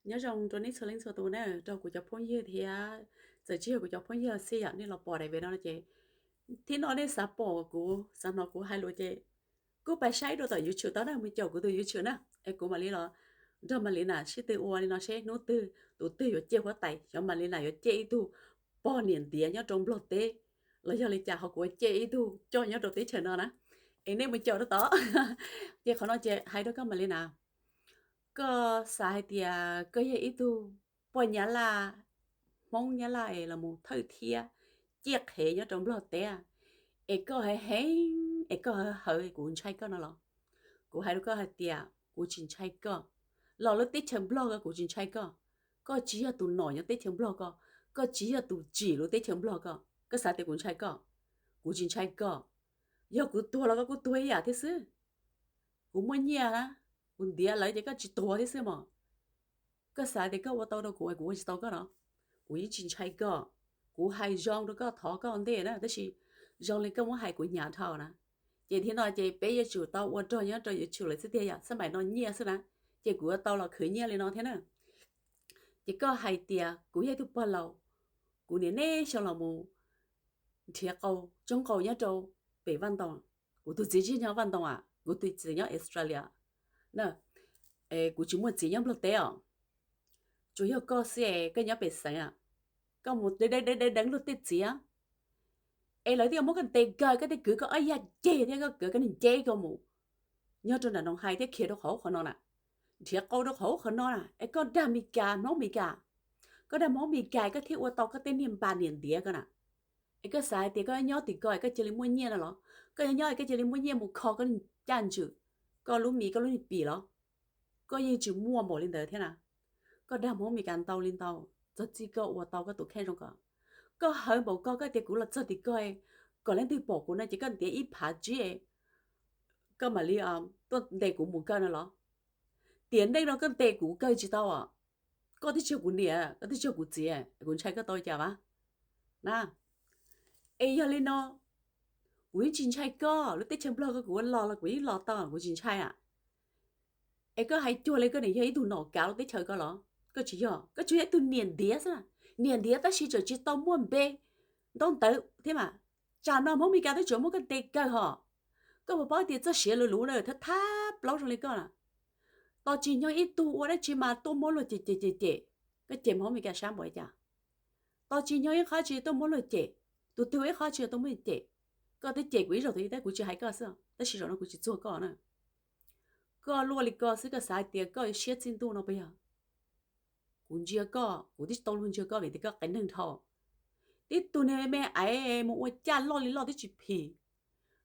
Nyob zoo rau nej txhua leej txhua tus na, rau kuv cov phooj ywg thiab txawm tsis yog kuv cov phooj ywg xij yam nej los pom daim video no ces, thib no nej xav pom kuv xav hnov kuv hais lus ces kuj pab saib dua tom YouTube tau na, mus caum kuv tus YouTube na, es kuv mam li los nrog Malina sib tw ua li no seb hnub twg tus twg yuav ciaj huab tais, xyov Malina yuav ciaj ib tug pog niam ntiav nyob rau Nplog teb los yog li cas, ho kuv yuav ciaj ib tug coj nyob rau teb chaws no na. Es nej mus caum rau tod. Ces qhov no ces hais rau koj Malina, koj xav hais tias koj yog ib tug poj Nyab Laj, Hmoob Nyab Laj es los mus thawj thiab ciaj qhev nyob rau Nplog teb, es koj heev heev es koj hawv hawv kuv ntshai koj no los? Kuv hais rau koj hais tias kuv tsis ntshai koj. Los lub teb chaws Nplog ko kuv tsis ntshai koj. Koj tsis yog tus nom nyob teb chaws Nplog ko, koj tsis yog tus tsim lub teb chaws Nplog ko, koj xav tias kuv ntshai koj? Kuv tsis ntshai koj. Yog kuv tuag los koj kuj tuag ib yam thiab xwb. Kuv muaj nyiaj na, kuv ntiav lawv ces koj tsis tuag thiab xwb mos. Koj xav tias koj ua tau rau kuv es kuv ua tsis tau koj no? Kuv yeej tsis ntshai koj. Kuv hais zoo rau koj thov koj ua ntej na, tab sis zoo li koj muab hais kuv hnyav dhau na. Ces thiab no ces peb yuav tsum tau ua rog nyob rau YouTube lawm xwb tiag, yam xab maim no nyiaj xwb na, ces kuv yuav tau los khwv nyiaj li no thiab na. Ces koj hais tias kuv yog ib tug pog laus, kuv niaj hnub xyoo los mus nrhiav qau, tsoob qau nyob rau pem Vaj Ntoo. Kuv tus txiv tsis nyob Vaj Ntoo a, kuv tus txiv nyob Australia na. Kuv tsis muaj txiv nyob Nplog teb os. Tsuas yog koj xwb es koj nyob pem xeev a, koj mus deev deev deev luag tej txiv, es lawv thiaj muab koj ntes kaw, koj thiaj kwv koj ob yag ceg thiab koj kwv koj niag nceb ko mus nyob rau nram Noov Hais thiab khiav rau qhov ub qhov no na, nrhiav qau rau qhov ub qhov no na, es koj dag Mes Kas Hmoob Mes Kas, koj dag Hmoob Mes Kas koj thiaj ua tau koj tej niag npas niam ntiav ko na. Es koj xav hais tias koj nyob tim ko es koj cia li muaj nyiaj no los? Koj nyob nyob es koj cia li muaj nyiaj mus kho koj niag caj ntswm, koj lub mis koj lub niag pim los? Koj yeej tsis muaj npaum li ntawd thiab na. Koj dag Hmoob Mes Kas ntau li ntau, txog txij koj ua tau koj tus kheej zoo ko. Koj hawv npaum ko koj tias kuv los txog tim ko, kom leej twg pom kuv no ces koj ntiav ib phav tsib, koj mam li tuaj ntes kuv mus kaw no los? Tiam neej no koj ntes kuv kaw tsis tau os. Koj twb tsis yog kuv niam, koj twb tsis yog kuv txiv, kuv ntshai koj tau li cas mas na? Es yog li no, kuv yeej tsis ntshai koj. Lub teb chaws Nplog ko kuv ua los los kuv yeej los tau, kuv tsis ntshai a. Es koj hais cuag li koj niam yog ib tug nom kav lub teb chaws ko los? Koj tsis yog, koj tsuas yog ib tug niam ntiav xwb. Niam ntiav tab sis tseem tsis tau muaj npe ntaub ntawv thiab mas. Tsam no Hmoob Mes Kas twb tseem muab koj ntes kaw hos. Koj puas paub tias txoj siav luv luv na, thab thab plaub zoo li koj na, tos tsis nyob ib tug ua dab tsi mas tuaj muab luag cem cem cem cem. Koj cem Hmoob Mes Kas sab npaum li cas? Tos tsis nyob ib qhov tsis tuaj muab luag cem, tus twg ua ib qhov tsis tuaj muab cem. Koj twb cem kuv ib zaug tus ib teb kuv tsis hais koj xwb, tab sis zaum no kuv tsis txuag koj na. Koj luaj li ko xwb koj xav hais tias koj yuav siab txij ntuj no puas yog? Kuv ntsia koj, kuv twb tsis tau luag ntsia koj vim tias koj qias neeg dhau. Tib tug niag me me aiv mus ua caj loj li loj twb tsis phim.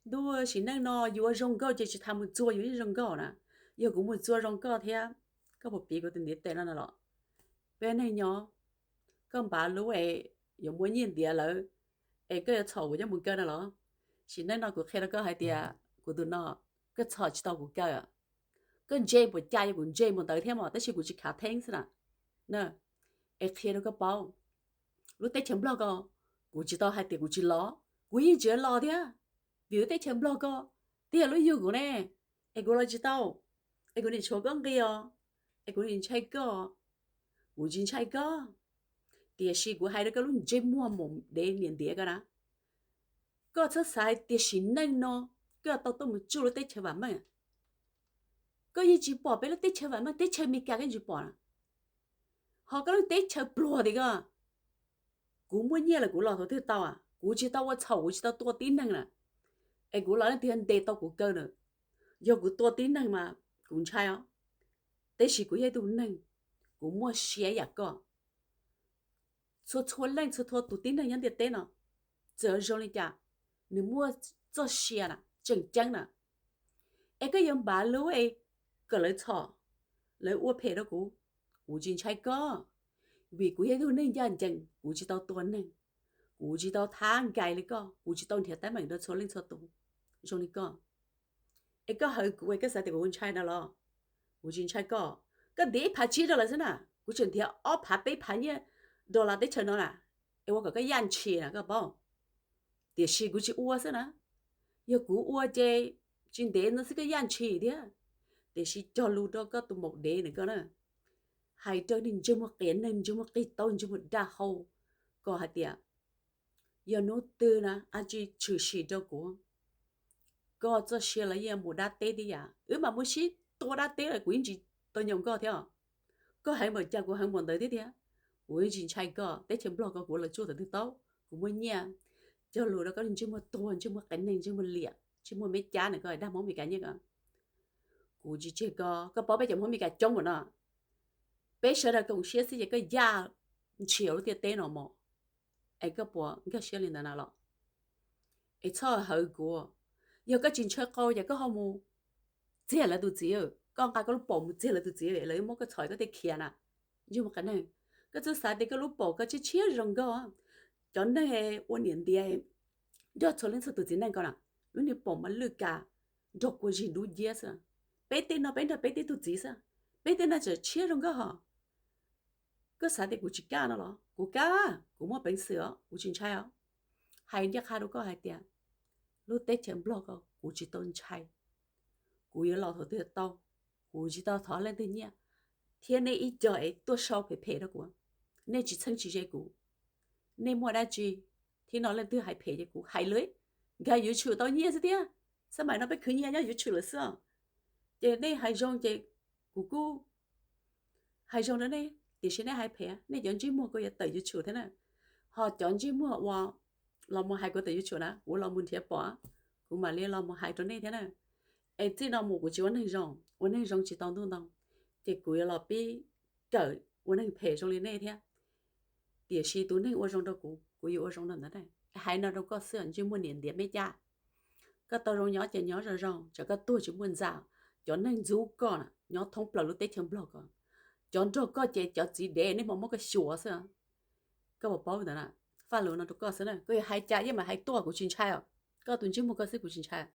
Ntuj, sim neej no yus ua zoo nkauj ces tsis tas mus txuag yus yeej zoo nkauj na. Yog kuv mus txuag zoo koj thiab, koj puas piv kuv tus ntiv tes no no los? Peb neeg nyob, koj npav lub es yuav muab nyiaj ntiav lawv, es koj yuav txhom kuv coj mus kaw no los? Sim neej no kuv qhia rau koj hais tias kuv tus no, koj txhom tsis tau kuv kaw. Koj ntse puas cas yog kuv ntse mus ntawd thiab mas, tab sis kuv tsis khav theeb xwb na. Es qhia rau koj paub, lub teb chaws Nplog ko, kuv tsis tau hais tias kuv tsis los, kuv yeej tsis los thiab. Vim lub teb chaws Nplog ko twb yog lub yug kuv ne, es kuv los tsis tau, es kuv niam tshuav koj nqi os, es kuv niam ntshai koj, kuv tsis ntshai koj. Tiam sis kuv hais rau koj lub ntsej muag mus dev niam ntiav ko na, koj txhob xav hais tias sim neej no koj tau tuaj mus tsuj lub teb chaws vam meej. Koj yeej tsis pom peb lub teb chaws vam meej, teb chaws Amelikas koj yeej tsis pom na. Ho koj lub teb chaws pluag tim ko, kuv muaj nyiaj lawm kuv los thaum twg tau a? Kuv tsis tau ua txhaum, kuv tsis tau tua tib neeg na, es kuv los leej twg ntes tau kuv kaw na? Yog kuv tua tib neeg mas kuv ntshai os, tab sis kuv yog ib tug neeg, kuv muaj sia yam koj. Txhua txhua leej txhua txhua tus tib neeg nyob ntiaj teb no, txawm zoo li cas, nws muaj txoj sia na, tseem ceeb na. Es koj yuav npav lub es kom lawv txhom, lawv ua phem rau kuv, kuv tsis ntshai koj, vim kuv yog ib tug neeg ncaj ncees, kuv tsis tau tua neeg, kuv tsis tau thab nkais li koj, kuv tsis tau nrhiav teeb meem rau txhua leej txhua tus zoo li koj. Es koj hawv kuv es koj xav tias kuv ntshai no los? Kuv tsis ntshai koj. Koj ntiav ib phav tsib dollar xwb na, kuv tseem ntiav ob phav peb phav nyiaj dollar teb chaws no na, es ua kom koj yaj ntshis na koj paub. Tiam sis kuv tsis ua xwb na, yog kuv ua ces tsis ntev no xwb koj yaj ntshis thiab. Tiam sis cog lus rau koj tus maum dev na koj na, hais rau niag ntsej muag qias neeg, ntsej muag qig taub, ntsej muag daj hau, kom hais tias yog hnub twg na dab tsi tshwm sim rau kuv, koj txoj sia los yeej mus dab teb tib yam, wb mam muab sib tua dab teb los kuv yeej tsis tau nyob nkoj thiab. Koj heev npaum cas kuv heev npaum ntawd thiab tiag. Kuv yeej tsis ntshai koj, teb chaws Nplog ko kuv los tsuaj thaum twg tau, kuv muaj nyiaj cog lus rau koj niag ntsej muag tuag, ntsej muag qias neeg, ntsej muag liam, ntsej muag me cab na, koj dag Hmoob Meskas nyiaj ko. Kuv tsis tseg koj, koj paub peb cov Hmoob Meskas coob npaum no, peb sawv daws koom siab xwb ces koj yaj ntshiav lub ntiaj teb no mog. Es koj puas nkag siab li ntawd na los? Es txhob hawv kuv. Yog koj tsis ntshaw qau ces koj ho mus txiag lawv tus txiv, koj nqa koj lub paum mus txiag lawv tus txiv lawv muab koj txhom koj thiaj khiav na. Ntsej muag qias neeg, koj txhob xav tias koj lub paum koj tshiab tshiab zoo nkauj. Cov neeg ua niam ntiav nrog txhua leej txhua tus txiv neej ko na, lub niag paum mas lwj kas nrog kua zig dub nciab xwb. Peb tej no peb nrog peb tej tug txiv xwb, peb tej no tseem tshiab zoo nkauj hos. Koj xav tias kuv tsis kaj no los? Kuv kaj, kuv muaj peev xwm os, kuv tsis ntshai os. Hais ncaj qha rau koj hais tias lub teb chaws Nplog ko kuv tsis tau ntshai. Kuv yuav los thaum twg tau, kuv tsis tau thov leej twg nyiaj, thiab nej ib co es tuaj sau phem phem rau kuv, nej tsis txheeb tsis ze kuv. Nej muaj dab tsi thiab no leej twg hais phem ces kuv hais lawm, nkag YouTube tau nyiaj xwb thiab. Xab maim no peb khwv nyiaj nyob YouTube lawm xwb os. Ces nej hais zoo ces kuv kuj hais zoo rau nej, tiam sis nej hais phem, nej cov ntsej muag kuj yuav tawm YouTube thiab na. Ho cov ntsej muag uas los mus hais kuv tawm YouTube na, kuv los mus nrhiav pom, kuv mam li los mus hais rau nej thiab na. Es txij no mus kuv tsis ua neeg zoo, ua neeg zoo tsis tau ntuj ntoo, ces kuv yuav los pib kawm ua neeg phem zoo li nej thiab. Tiam sis tus neeg ua zoo rau kuv, kuv yuav ua zoo rau ntawd. Hais no rau koj xwb, ntsej muag niam ntiav me cab. Koj tau zoo nyob ces nyob zoo zoo, tsam koj tuag tsis muaj ntxa. Cov neeg ntxub koj na nyob thoob plaws lub teb chaws Nplog ko, cov nrog koj ces cov txiv dev nej mam muab koj xyuas xwb. Koj puas paub ntawd na? Faj lus no rau koj xwb na, koj yuav hais cas yeej mam hais tuaj, kuv tsis ntshai os. Koj tus ntsej muag koj xwb kuv tsis ntshai.